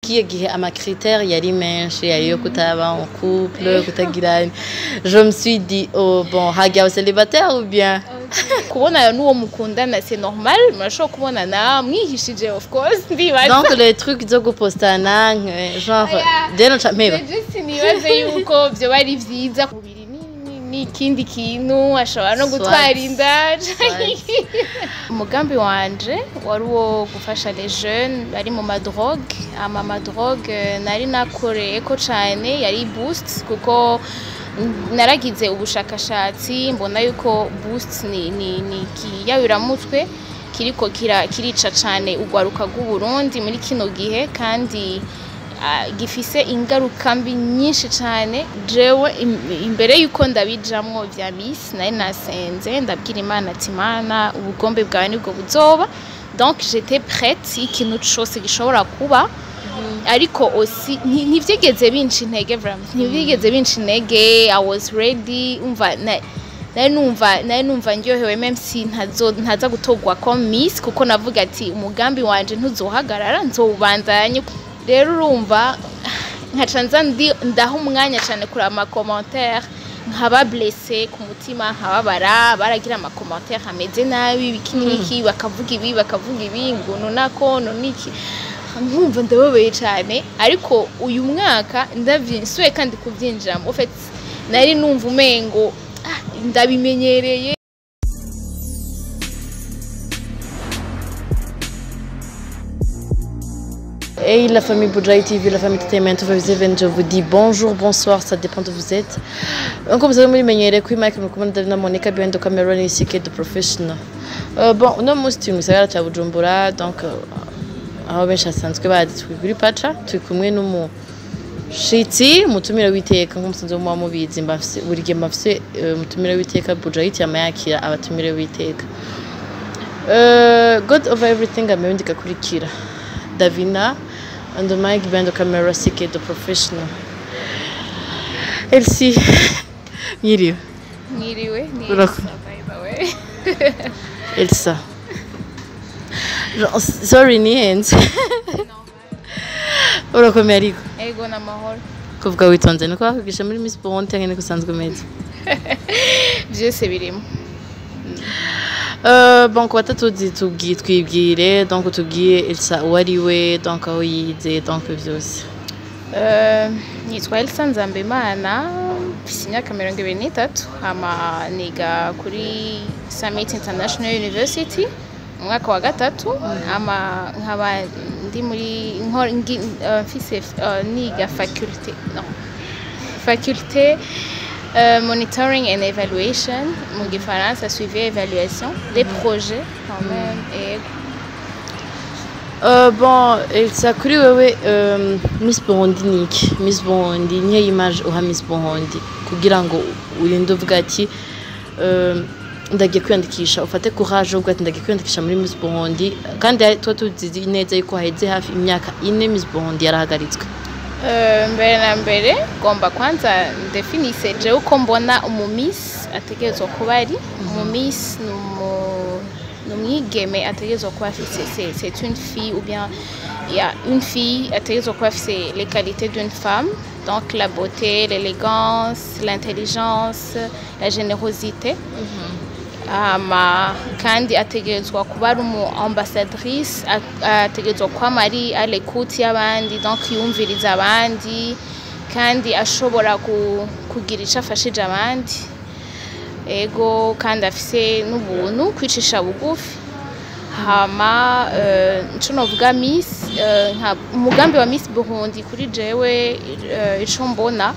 Kiyo gihe ama critères yari menshi, yari yo kutaba en couple, kutagira. Je me suis dit: oh bon, hajya célibataire ou bien? Kubonana n'uwo mukundana, c'est normal, murashobora kubonana mwihishije, of course, ndibaza. Donc les trucs zo gupostana, genre je noca mpeba. Juste nibaze yuko vyoba ari vyiza, umubiri ni ikindi kintu ashobora no gutwara inda. Umugambi wanje wari uwo gufasha les jeunes bari mu ma drogues. Ama ma drogues nari nakoreyeko cane yari boost, kuko naragize ubushakashatsi mbona yuko boost ni ikiyayuramutwe kiriko kirica cane urwaruka rw'Uburundi muri kino gihe, kandi gifise ingaruka mbi nyinshi cane. Jewe imbere yuko ndabijamwo vya Miss, nari nasenze, ndabwira Imana ati: "Imana, ubugombe bwawe nibwo buzoba." Donc j'étais prête ikintu cose gishobora kuba, ariko aussi ntivyigeze binca intege, vraiment ntivyigeze binca intege. I was ready. Umva, nari numva ndyohewe, même si ntaza gutorwa comme Miss, kuko navuga ati umugambi wanje ntuzohagarara, nzowubandanya. Rero urumva, nkaca nza ndaha umwanya cane kuraba ama commentaires, nkaba blessée ku mutima, nkababara. Baragira ama commentaires ameze nabi, ibiki n'ibiki, bakavuga ibi, bakavuga ibi, ngo nunako nuniki, nkumva ndababaye cane. Ariko uyu mwaka ndavyinsuye kandi kuvyinjiramo, en fait nari numva umengo ndabimenyereye. Hey la famille Buja TV, la famille Entertainment 257, je vous dis bonjour, bonsoir, ça dépend d'où vous êtes. Nkuko musanzwe mubimenyereye, kuri mic muri kumwe na Monica, behind the camera ni CK the professional. Bon, uno munsi turi mu gisagara ca Bujumbura, donc aho benshi basanzwe bazi turi kuri Pacha, turi kumwe n'umushitsi, umutumire w'iteka. Nk'uko musanzwe muba mubizi, mba mfise buri gihe mba mfise umutumire w'iteka. Buja yama yakira abatumire w'iteka. God over everything, amewe gakurikira Davina on the mic, behind the camera CK the professional. Elsie, mwiriwe. Mwiriwe ni Urakoze. Elsa, by the way. Elsa. Sorry, nihenze. Urakomeye ariko? Ego, n'amahoro. Kuvuga witonze niko bakwigisha muri Miss Burundi canke niko usanzwe umeze? Vyose birimo. Bon, ku batatuzi, tubwiye, twibwire, donc tubwiye Elsa uwo ari we, donc aho yize, donc vyose. Nitwa Elsa Nzambimana, mfise imyaka 23, hama niga kuri Summit International University mu mwaka wa gatatu, hama nkaba ndi muri mfise niga faculté, no, faculté monitoring and evaluation, mu gifaransa suivi et évaluation des projets quand même, et Bon, Elsa, kuri wewe Miss Burundi ni iki? Miss Burundi niyo image uha Miss Burundi kugira ngo urinde uvuga ati ndagiye kwiyandikisha, ufate courage uvuga ati ndagiye kwiyandikisha muri Miss Burundi, kandi tuba tuzi neza yuko haheze hafi imyaka 4 Miss Burundi yarahagaritswe. Mbere na mbere ngomba kwanza ndefinise jewe uko mbona umu miss ategerezwa kuba ari. Umu miss ni umwigeme ategerezwa kuba afise, c'est une fille ou bien, ya, une fille ategerezwa kuba afise les qualités d'une femme, donc la beauté, l'élégance, l'intelligence, la générosité. Hama kandi ategerezwa kuba ari umu ambassadrice, ategerezwa kwama ari à l'écoute y'abandi, donc yumviriza abandi, kandi ashobora kugira ico afashije abandi. Ego, kandi afise n'ubuntu, kwicisha bugufi. Hama ico novuga miss, nka umugambi wa Miss Burundi kuri jewe, ico mbona,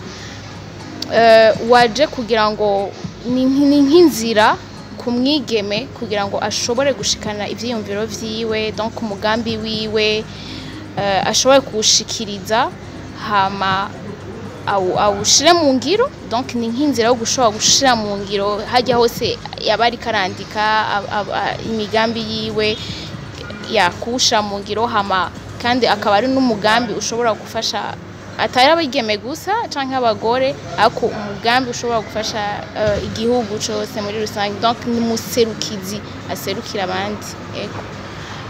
waje kugira ngo ni nk'inzira ku mwigeme kugira ngo ashobore gushikana ivyiyumviro vyiwe, donc umugambi wiwe ashobore kuwushikiriza, hama awushire mu ngiro. Donc ni nk'inzira yo gushobora gushira mu ngiro hajya hose yaba ariko arandika imigambi yiwe, ya, kuwushira mu ngiro. Hama kandi akaba ari n'umugambi ushobora gufasha atari abigeme gusa canke abagore, ariko umugambi ushobora gufasha igihugu cose muri rusange. Donc ni muserukizi, aserukira abandi, ego.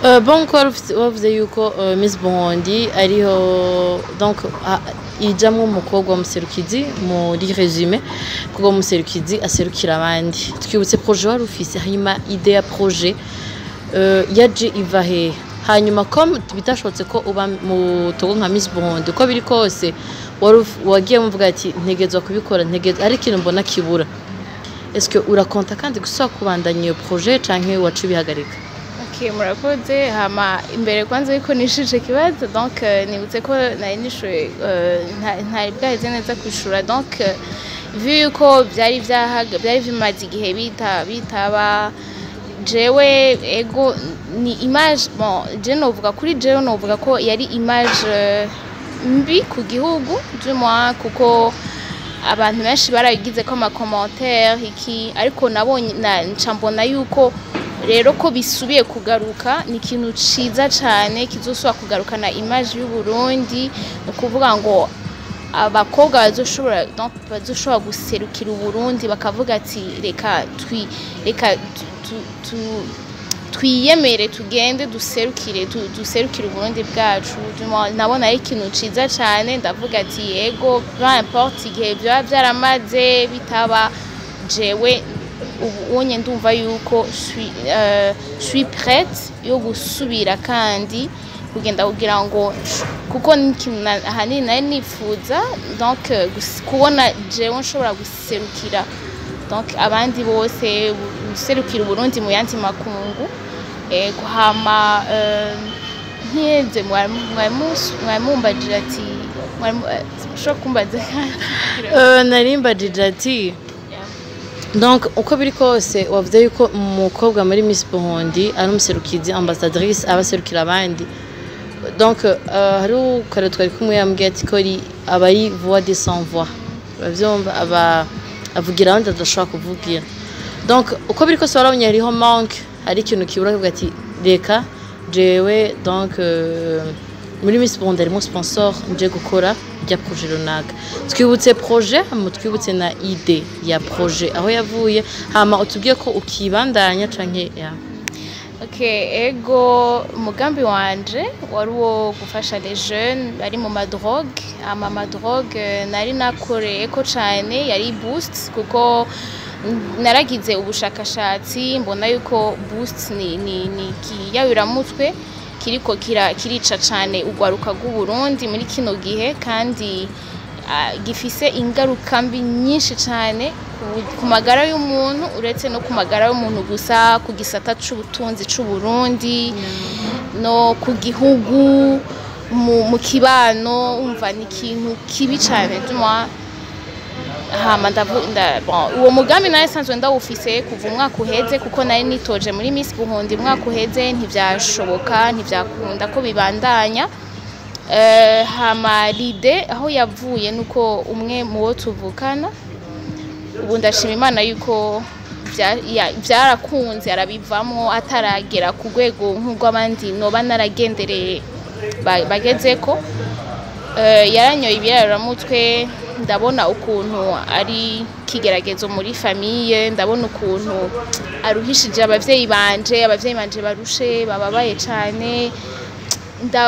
Bon, ko wavuze yuko Miss Burundi ariho, donc ijamwo umukobwa w'umuserukizi, muri résumé, kuko umuserukizi aserukira abandi. Twibutse projet wari ufise, hanyuma idée ya projet yaje iva hehe? Hanyuma comme bitashobotse ko uba mu Togo nka Miss Burundi, uko biri kose wagiye muvuga ati ntegezwa kubikora, ntegezwa, ari ikintu mbona kibura. Est-ce que urakonta kandi gusubira kubandanya iyo projet canke waca ubihagarika? Ok, murakoze. Hama imbere kwanza yuko nishije ikibazo, donc nibutse ko nari nishuye, ntari bwaheze neza kwishura. Donc vu yuko byari bimaze igihe bitaba, jewe ego ni image, bon, je novuga kuri jewe, novuga ko yari image mbi ku gihugu, du moins kuko abantu benshi barabigize ko ama commentaire iki. Ariko nabonye nca mbona yuko rero ko bisubiye kugaruka ni ikintu ciza cane kizosubira kugarukana image y'u Burundi. Ni ukuvuga ngo abakobwa bazoshobora, donc bazoshobora guserukira Uburundi, bakavuga ati reka twiyemere, tugende duserukire Uburundi bwacu. Du moins, nabona ari ikintu ciza cane. Ndavuga ati yego, peu importe igihe byaba byaramaze bitaba, jewe ubu unye ndumva yuko je suis prête yo gusubira kandi kugenda kugira ngo, kuko ni ikintu ahanini nari nifuza, donc kubona jewe nshobora guserukira, donc abandi bose, guserukira Uburundi mu yandi makungu. Hama ntiyeze mwari mumbajije ati mushobora kumbaza kandi? Nari mbajije ati donc uko biri kose wavuze yuko umukobwa muri Miss Burundi ari umuserukizi, ambassadrice, aba aserukira abandi. Donc hari kare twari kumwe yambwiye ati ko aba ari voix des sans voix, uravyumva, aba avugira abandi adashobora kuvugira. Donc uko biri kose warabonye hariho manque, hari ikintu kibura, akavuga ati reka jewe, donc muri Miss Burundi harimo sponsor, nje gukora rya projet runaka. Twibutse projet, hama twibutse na idée ya projet aho yavuye, hama utubwiye ko ukibandanya canke ya. Ok, ego, umugambi wanje wari uwo gufasha les jeunes bari mu ma drogue. Ama ma drogue nari nakoreyeko cane yari boost, kuko naragize ubushakashatsi mbona yuko boost ni ikiyayuramutwe kiriko kirica cane urwaruka rw'Uburundi muri kino gihe, kandi gifise ingaruka mbi nyinshi cane ku magara y'umuntu, uretse no ku magara y'umuntu gusa, ku gisata c'ubutunzi c'Uburundi no ku gihugu, mu kibano. Umva, ni ikintu kibi cane du moins. Hama bon, uwo mugambi nawe sanzwe ndawufise kuva umwaka uheze, kuko nari nitoje muri Miss Burundi umwaka uheze, ntivyashoboka, ntivyakunda ko bibandanya. Hama l'idée aho yavuye nuko umwe mu bo tuvukana, ubu ndashima Imana yuko vyarakunze arabivamwo ataragera ku rwego nk'urw'abandi noba naragendereye bagezeko. Yaranyoye ibiyayuramutwe. Ndabona ukuntu ari kigeragezo muri famille, ndabona ukuntu aruhishije abavyeyi banje, abavyeyi banje barushe, bababaye cane.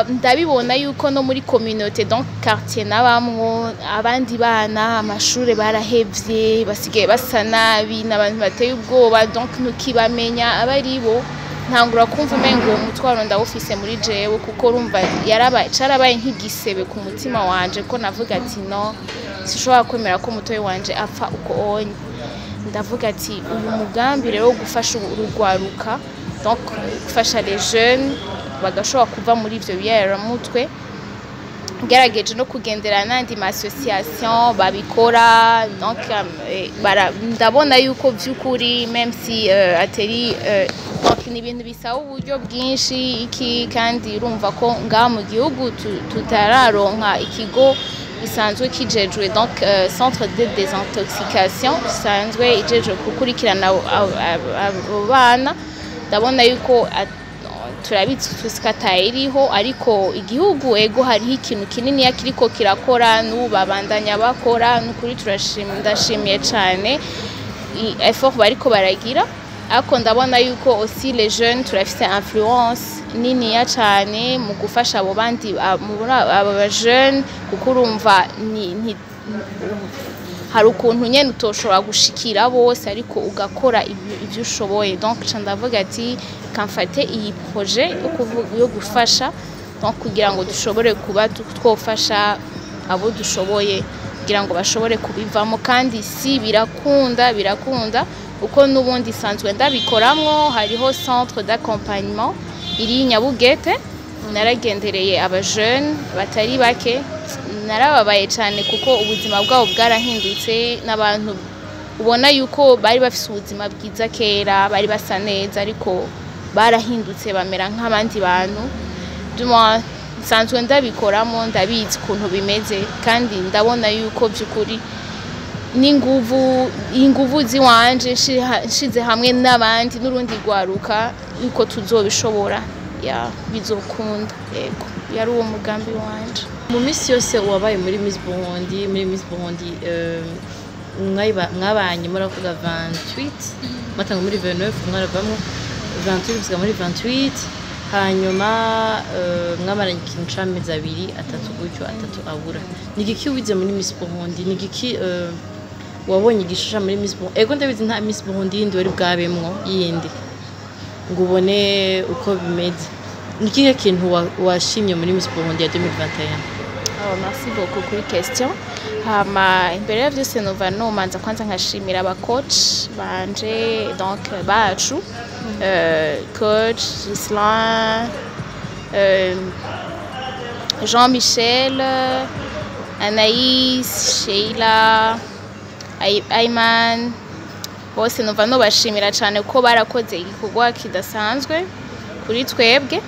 Ndabibona yuko no muri communauté, donc quartier nabamwo, abandi bana amashure barahevye, basigaye basa nabi n'abantu bateye ubwoba, donc ntukibamenya aba ari bo. Ntangura kumva umengo uwo mutwaro ndawufise muri jewe, kuko urumva yarabaye, carabaye nk'igisebe ku mutima wanje, ko navuga ati no sinshobora kwemera ko umutoyi wanje apfa uko onye. Ndavuga ati uyu mugambi rero wo gufasha urugwaruka, donc gufasha les jeunes bagashobora kuva muri ivyo biyayuramutwe, ngerageje no kugendera n'andi ma association babikora, donc ndabona yuko vy'ukuri, même si atari donc ni ibintu bisaba uburyo bwinshi iki, kandi urumva ko ngaha mu gihugu tutararonka ikigo gisanzwe kijejwe, donc centre de désintoxication gisanzwe ijejwe gukurikirana abo bana. Ndabona yuko turabizi twese ko atayiriho, ariko igihugu ego hariho ikintu kininiya kiriko kirakora, n'ubu babandanya bakora. Nukuri turashima, ndashimiye cane effort bariko baragira. Ariko ndabona yuko aussi les jeunes turafise influence niniya cane mu gufasha abo bandi muri abo ba jeunes, kuko urumva ni hari ukuntu nyene utoshobora gushikira bose, ariko ugakora ivyo ushoboye. Donc ca ndavuga ati kamfate iyi projet yo gufasha, donc kugira ngo dushobore kuba twofasha abo dushoboye kugira ngo bashobore kubivamo. Kandi si birakunda, birakunda, uko n'ubundi isanzwe ndabikoramwo. Hariho centre d'accompagnement iri Nyabugete, naragendereye aba jeunes batari bake, narababaye cyane kuko ubuzima bwabo bwarahindutse, n'abantu ubona yuko bari bafise ubuzima bwiza kera, bari basa neza, ariko barahindutse bamera nk'abandi bantu. Du moins, nsanzwe ndabikoramo, ndabizi ukuntu bimeze, kandi ndabona yuko by'ukuri n'inguvu, inguvu ziwanje nshize hamwe n'abandi n'urundi rwaruka, yuko tuzobishobora, ya bizokunda. Yego, yari uwo mugambi wanje. Mu minsi yose wabaye muri Miss Burundi, muri Miss Burundi mwabanye muravuga 28, mwatanga muri 29, mwaravamwo 28 gusiga muri 28, hanyuma mwamaranye ikintu c'amezi 2, 3 gutyo, 3 abura. Ni igiki wize muri Miss Burundi? Ni igiki wabonye igishusha muri Miss Burundi? Ego, ndabizi, nta Miss Burundi yindi wari bwabemwo yindi ngo ubone uko bimeze. Ni ikihe kintu washimye muri Miss Burundi ya 2021? Oh, merci beaucoup kuri question. Hama imbere ya vyose nova nomanza kwanza nkashimira aba coach banje, donc bacu, coach Gislain, Jean-Michel, Anaïs, Sheila, Ayman, bose numva nobashimira cyane kuko barakoze igikorwa kidasanzwe kuri twebwe.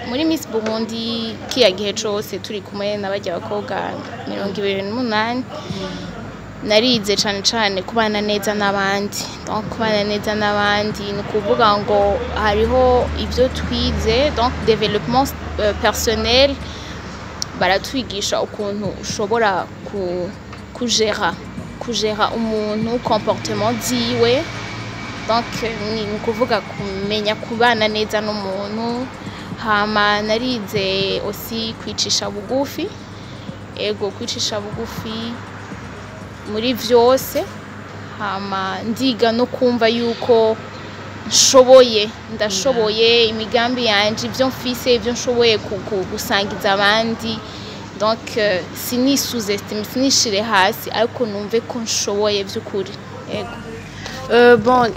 Muri Miss Burundi kiya gihe cose turi kumwe n'abajya bakobwa 28, narize cane cane kubana neza n'abandi. Donc kubana neza n'abandi ni ukuvuga ngo hariho ibyo twize, donc développement personnel, baratwigisha ukuntu ushobora kujera umuntu, comportement ziwe. Donc ni ukuvuga kumenya kubana neza n'umuntu. Hama narize aussi kwicisha bugufi, ego, kwicisha bugufi muri vyose. Hama ndiga no kumva yuko nshoboye, ndashoboye, imigambi yanje, ibyo mfise, ibyo nshoboye gusangiza abandi. Donc sini sous-estime, sinishire hasi, ariko numve ko nshoboye by'ukuri, ego. Bon,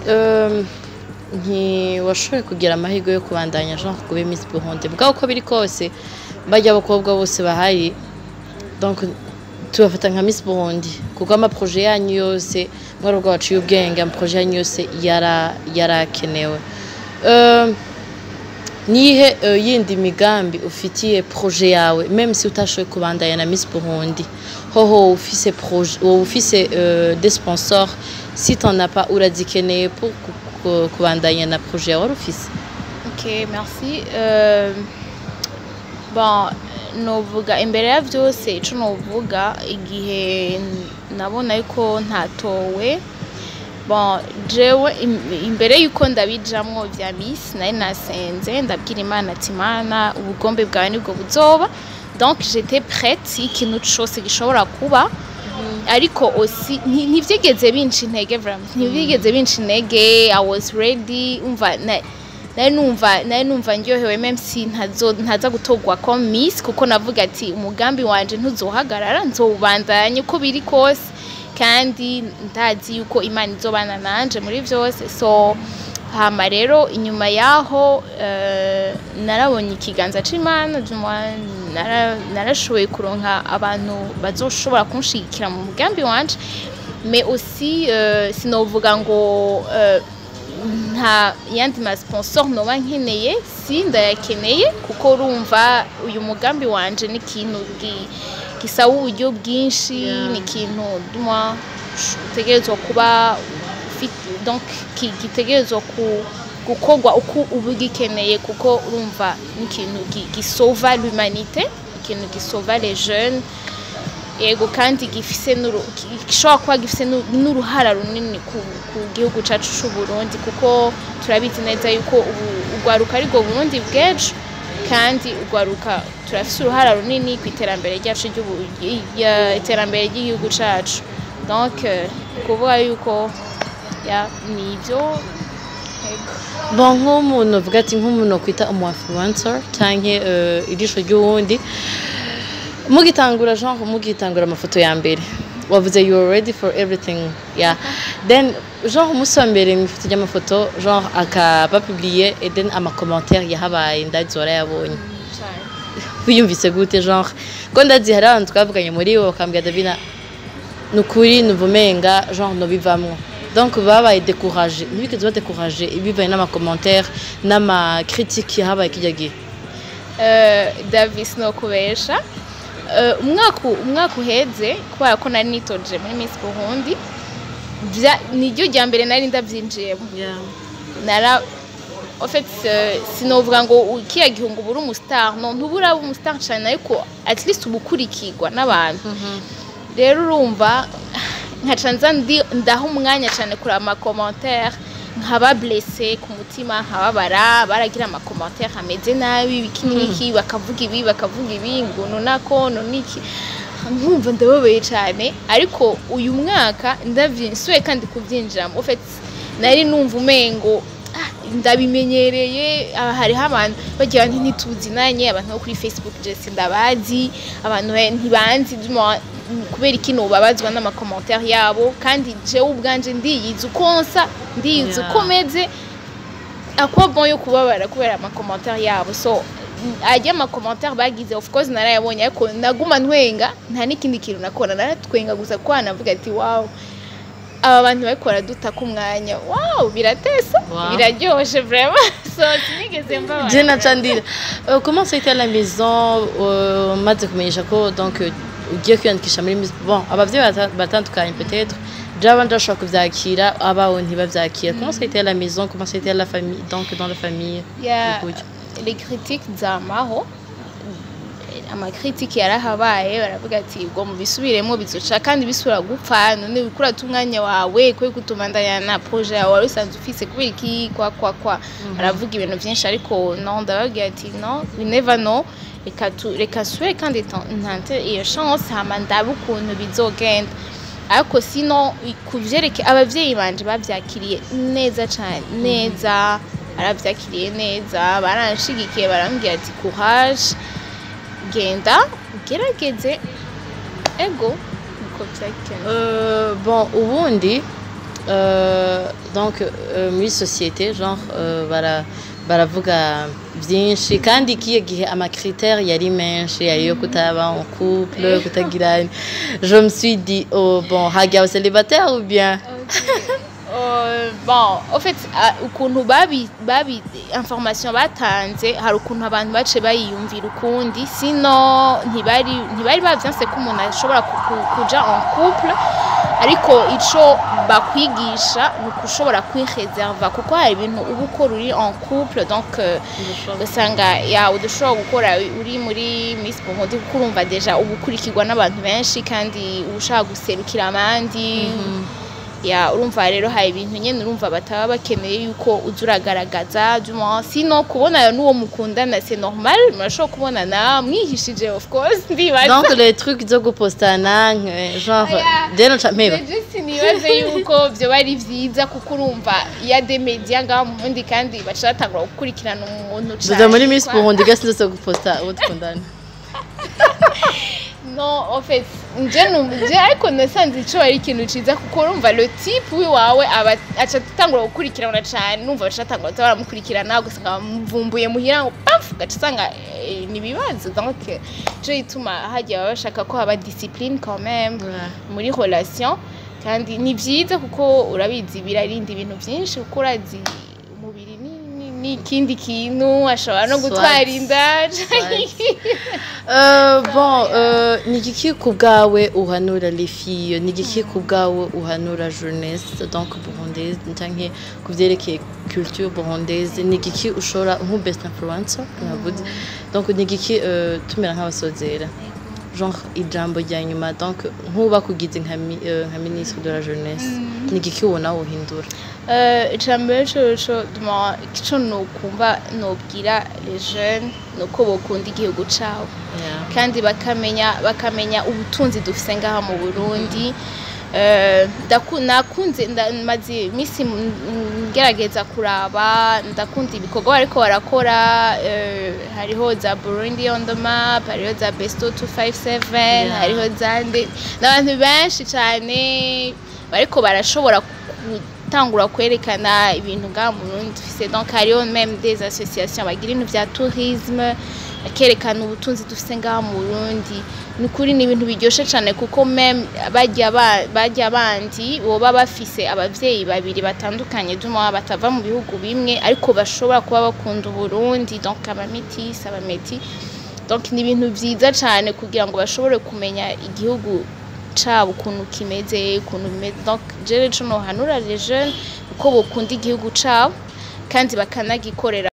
ntiwashoboye kugira amahirwe yo kubandanya genre kube Miss Burundi. Mugabo uko biri kose, bajya abakobwa bose bahari, donc tubafata nka Miss Burundi, kuko ama projets yanyu yose, mwarubwo waciye ubwenge, ama projets yanyu yose yarakenewe. Nihe yindi migambi ufitiye projet yawe, même si utashoboye kubandanya na Miss Burundi? Hoho ufise projet, wowe ufise des sponsors? Si t'en as pas, urazikeneye pour kubandanya na projet yawe wari ufise? Ok, merci. Bon, novuga imbere ya byose, ico novuga, igihe nabona yuko ntatowe, bon, jewe imbere yuko ndabijamwo vya Miss, nari nasenze, ndabwira Imana ati: "Imana, ubugombe bwawe nibwo buzoba." Donc j'étais prête ikintu cose gishobora kuba, ariko aussi ntivyigeze binca intege, vraiment ntivyigeze binca intege. I was ready. Umva, nari numva ndyohewe, même si ntaza gutorwa comme Miss, kuko navuga ati umugambi wanje ntuzohagarara, nzowubandanya uko biri kose, kandi ndazi yuko Imana izobana nanje muri vyose. So hama rero inyuma yaho narabonye ikiganza c'Imana, du moins narashoboye kuronka abantu bazoshobora kunshigikira mu mugambi wanje. Mais aussi sinovuga ngo nta yandi ma sponsor noba nkeneye, si ndayakeneye, kuko urumva uyu mugambi wanje ni ikintu gisaba uburyo bwinshi. Ni ikintu, du moins, utegerezwa kuba donc gitegerezwa gukorwa uko uba ugikeneye, kuko urumva ni ikintu gisauva l'humanité, ikintu gisauva les jeunes. Yego, kandi gifise gishobora kuba gifise n'uruhara runini ku gihugu cacu c'u Burundi, kuko turabizi neza yuko ubu urwaruka ari rwo Burundi bw'ejo, kandi urwaruka turafise uruhara runini ku iterambere ryacu iterambere ry'igihugu cacu. Donc kuvuga yuko ya nivyo, yego. Bon, nk'umuntu uvuga ati nk'umuntu kwita umu influencer canke ijisho ry'uwundi, mugitangura, genre mugitangura amafoto ya mbere, wavuze you are ready for everything, yeah. Then genre umunsi wa mbere mu ifoto ry'amafoto, genre akaba publié et then ama commentaire yahabaye, ndazi warayabonye. Cane. Wiyumvise gute? Genre ko ndazi hari abantu twavuganye muri bo bakambwira: "Davina, ni ukuri numva umenga genre nobivamwo." Donc babaye découragé, ntibigeze badécouragé bivanye n'ama commentaire n'ama critique yahabaye kijya gihe? Davis, no kubesha, umwaka uheze, kubera ko nari nitoje muri Miss Burundi, niryo rya mbere nari ndavyinjiyemo. Nara en fait sinovuga ngo kiya gihe ngo ubure umu star, no ntubura umu star cyane, ariko at least uba ukurikirwa n'abantu. Rero urumva nkaca nza ndaha umwanya cyane kureba ama commentaire, nkaba blessé ku mutima, nkababara. Baragira ama commentaire ameze nabi, ibiki n'ibiki, bakavuga ibi, bakavuga ibi, ngo nunako nuniki, nkumva ndababaye cyane. Ariko uyu mwaka ndavyinsuye kandi kubyinjiramo, en fait nari numva umengo ndabimenyereye. Hariho abantu bagira nti ntituzinanye, abantu bo kuri Facebook je sindabazi, abantu ntibanzi, du moins, kubera iki nobabazwa n'ama commentaire yabo? Kandi jewe ubwanje ndiyizi uko nsa, ndiyizi uko meze, à quoi bon yo kubabara kubera ama commentaire yabo? So ajya ama commentaire bagize, of course narayabonye, ariko naguma ntwenga, nta n'ikindi kintu nakora, naratwenga gusa, kuko navuga ati: "Wow, aba bantu bariko baradutaka umwanya, wow, biratesa." Biraryoshe vraiment, so sinigeze mbabara. Je naca ndira. Comment ça a été à la maison, maze kumenyesha ko donc ugiye kwiyandikisha muri Miss? Bon, abavyeyi batandukanye, peut-être jaba ndashobora kuvyakira, abawe ntibavyakira. Comment ça a été à la maison? Comment ça a été à la famille, donc dans la famille? Yeah, Gutyo. les critiques zamaho, ama critique yarahabaye, baravuga ati ubwo mubisubiremo bizoca kandi bisubira gupfa, none uriko urata umwanya wawe kwe kutumandanya na projet yawe wari usanzwe ufise, kubera iki kwa kwa kwa. Baravuga ibintu vyinshi, ariko no ndababwira ati: "No, we never know, reka nsubire kandi ntante iyo chance, hama ndabe ukuntu bizogenda." Ariko sino kuvyerekeye abavyeyi banje, bavyakiriye neza cane, neza, baravyakiriye neza, baranshigikiye, barambwira ati: "Courage, genda ugerageze." Ego, niko vyagenze. Bon, ubundi donc muri société, genre baravuga byinshi, kandi kiyo gihe ama critère yari menshi, yari yo kutaba en couple, kutagira. Je me suis dit: "Oh bon, hajya célibataire ou bien?" Bon, en fait ukuntu babi information batanze, hari ukuntu abantu bace bayiyumvira ukundi. Sino ntibari bavyanse ko umuntu ashobora kuja en couple, ariko ico bakwigisha ni ukushobora kwireserva, kuko hari ibintu uba ukora uri en couple, donc ugasanga ya udashobora gukora uri muri Miss Burundi, kuko urumva déjà uba ukurikirwa n'abantu benshi kandi uba ushaka guserukira abandi. Ya, urumva rero hari ibintu nyene urumva bataba bakeneye yuko uza uragaragaza, du moins. Sinon kubonana n'uwo mukundana, c'est normal, murashobora kubonana mwihishije, of course, ndibaza. Donc les trucs zo gupostana, genre je noca mpeba. Je sinibaze yuko vyoba ari vyiza, kuko urumva iya des médias ngaha mu Burundi kandi baca batangura gukurikirana umuntu Tuza muri Miss quoi. Burundi gasi zose guposta uwo dukundana. Non, en fait nje numva, ariko nasanze ico ari ikintu ciza, kuko urumva le type wiwawe aba aca atangura gukurikirana cane, numva baca batangura kuza baramukurikirana, ugasanga bamuvumbuye muhira ngo paf, ugaca usanga ni ibibazo. Donc ico gituma hagiye baba bashaka ko haba discipline quand même muri relation, kandi ni vyiza kuko urabizi birarinda ibintu vyinshi, kuko urazi umubiri ni ikindi kintu, ashobora no Soit. gutwara inda. Bon, ni igiki ku bwawe uhanura les filles, ni igiki ku bwawe uhanura jeunesse donc burundaise, canke ku vyerekeye culture burundaise, ni igiki ushobora nku best influencer navuze, donc ni igiki, tumera nk'abasozera? Genre ijambo rya nyuma, donc nkuba kugize nka ministre de la jeunesse, ni igiki ubona wohindura? Icambere coco, ico nokumva nobwira les jeunes nuko bokunda igihugu cabo kandi bakamenya ubutunzi dufise ngaha mu Burundi. Nakunze maze imisi ngerageza kuraba, ndakunda ibikorwa bariko barakora. Hariho za Burundi on the map, hariho za Besto 257, hariho za nde n'abantu benshi cyane bariko barashobora gutangura kwerekana ibintu ngaha mu Burundi dufise. Donc hariho même des associations bagira ibintu vya tourisme, bakerekana ubutunzi dufise ngaha mu Burundi. Ni ukuri ni ibintu biryoshe cyane, kuko même barya bandi boba bafise abavyeyi babiri batandukanye, duma batava mu bihugu bimwe, ariko bashobora kuba bakunda Uburundi, donc abamétis, abaméties. Donc ni ibintu vyiza cyane kugira ngo bashobore kumenya igihugu cabo ukuntu kimeze, ukuntu bimeze. Donc jewe ico nohanura les jeunes, uko bokunda igihugu cabo kandi bakanagikorera.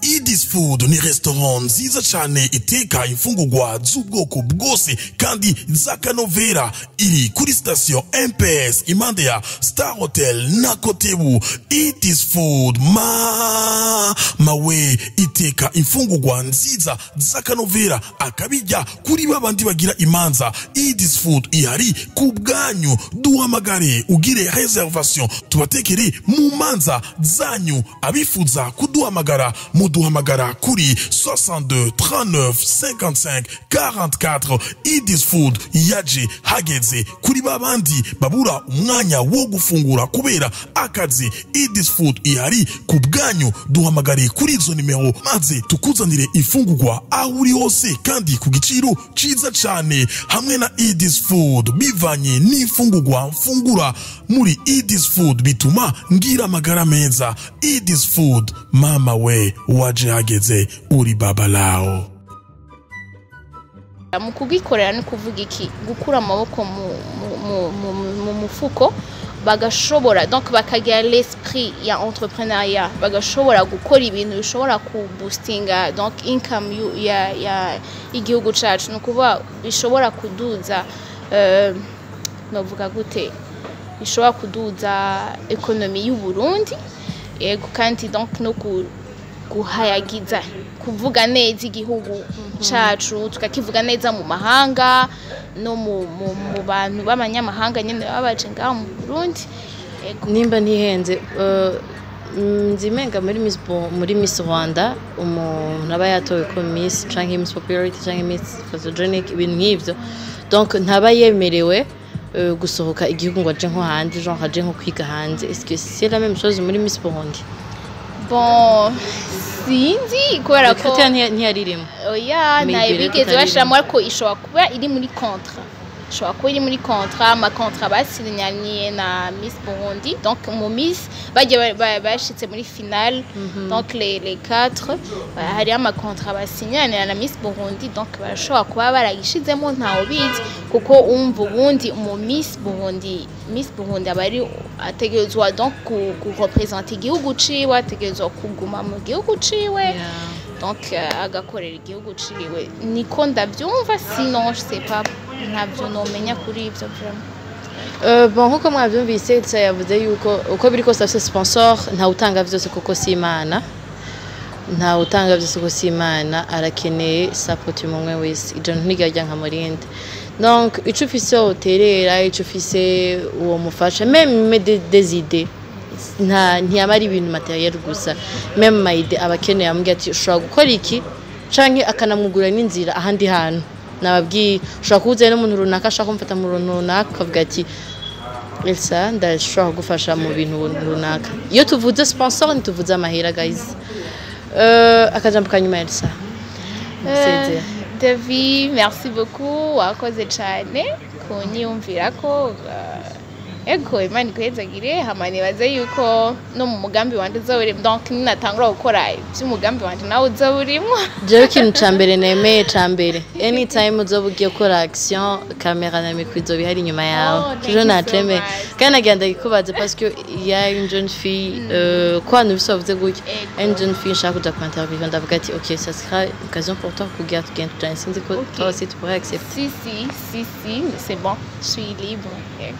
Idis Food ni restaurant nziza cyane iteka imfungurwa z'ubwoko bwose kandi z'akanovera. Iri kuri station MPS, impande ya Star Hotel na Kotebu. Idis Food ma mawe iteka imfungurwa nziza z'akanovera, akabijya kuri babandi bagira imanza. Idis Food ihari ku bwanyu. Duhamagare ugire réservation, tubatekere mu manza zanyu. Abifuza kuduhamagara, muduhamagara kuri 62 39 55 44. Idis Food yaje hageze kuri babandi babura umwanya wo gufungura kubera akazi. Idis Food ihari ku bwanyu. Duhamagare kuri izo nimero maze tukuzanire ifungurwa aho uri hose kandi ku giciro ciza cyane. Hamwe na Idis Food, bivanye n'ifungurwa mfungura muri Idis Food bituma ngira amagara meza. Idis Food, mama we, waje hageze, uri baba lao. Mu kugikorera ni kuvuga iki? Gukura amaboko mu mufuko, bagashobora donc bakagira l'esprit ya entrepreneuriat, bagashobora gukora ibintu bishobora kuboostinga donc income ya igihugu cacu. Ni ukuvuga bishobora kuduza, novuga gute, bishobora kuduza économie y'u Burundi, yego, kandi donc no guhayagiza, kuvuga neza igihugu cacu, tukakivuga neza mu mahanga no mu bantu b'abanyamahanga nyene baba baje ngaho mu Burundi. Yego. Nimba ntihenze, nzi menga muri Miss Rwanda umuntu aba yatowe ko Miss canke Miss Popularity canke Miss Photogenic, ibintu nk'ivyo, donc ntaba yemerewe gusohoka igihugu ngo aje nko hanze, genre aje nko kwiga hanze. Est-ce que c'est la même chose muri Miss Burundi? Bon, sinzi kubera ko Critère ntiyaririmo. Oya. Maybe Ntayo rero bigeze tutarimo. bashiramo, ariko ishobora kuba iri muri contrat, ishobora kuba iri muri contrat, amacontrats basinyaniye na Miss Burundi. Donc mu Miss bagiye bashitse muri finale, donc les quatre, hariyo amacontrats basinyanira na Miss Burundi, donc barashobora kuba barayishizemo, ntawe ubizi, kuko umva ubundi mu Miss Burundi, Miss Burundi aba ari ategerezwa donc kurepresenta igihugu ciwe, ategerezwa kuguma mu gihugu ciwe, donc agakorera igihugu ciwe. Niko ndabyumva, sinon je sais pas, ntabyo nomenya kuri ibyo vraiment. Bon, nkuko mwabyumvise, Elsa yavuze yuko uko biri kose afise sponsor. Ntawutanga vyose kuko si Imana, ntawutanga vyose kuko si Imana. Arakeneye support y'umwe wese, ijana ntiryarya nka murinde. Donc ico ufise woterera, ico ufise uwo mufasha, même des idées, nta ntiyamara ibintu matériel gusa, même ma idées aba akeneye. Amubwira ati ushobora gukora iki, canke akanamwugurura n'inzira ahandi hantu. Nababwiye, ushobora kuhuza n'umuntu runaka ashaka kumufata mu runtu runaka, ukavuga ati Elsa, ndashobora kugufasha mu bintu runaka. Iyo tuvuze sponsor ntituvuze amahera, guys. Akajambo ka nyuma, Elsa. Musezera. Davi, merci beaucoup, wakoze cyane kunyiyumvira ko ego, Imana iguhezagire. Hama nibaze yuko no mu mugambi wanje uzoba urimo, donc ninatangura gukora iby'umugambi wanje nawe uzoba urimo. Jewe ikintu ca mbere nemeye, ca mbere, anytime uzoba ugiye gukora action, caméra na micro izoba ihari inyuma yawe. Oh, thank Toujours you so nacemeye much. kandi nagira ndagikubaze parce que il y a une jeune fille, ko abantu bose bavuze gutya, une jeune fille nshaka kuja ku interview, ndavuga ati ok, ça sera une occasion pour toi kugira tugende tujane, sinzi ko toi aussi tu pourrais accepter. Si, si, si, si, c'est bon, je suis libre. Ego.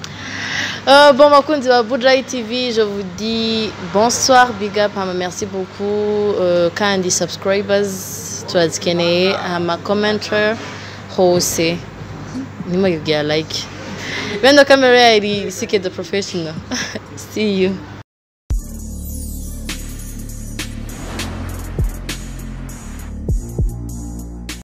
Bon, bakunzi ba Bujayi TV, je vous dis bonsoir, big up, hama merci beaucoup, kandi subscribers turazikeneye, hama commentaire hose nimwe kugira like. Bendo camera iri CK the professional. See you.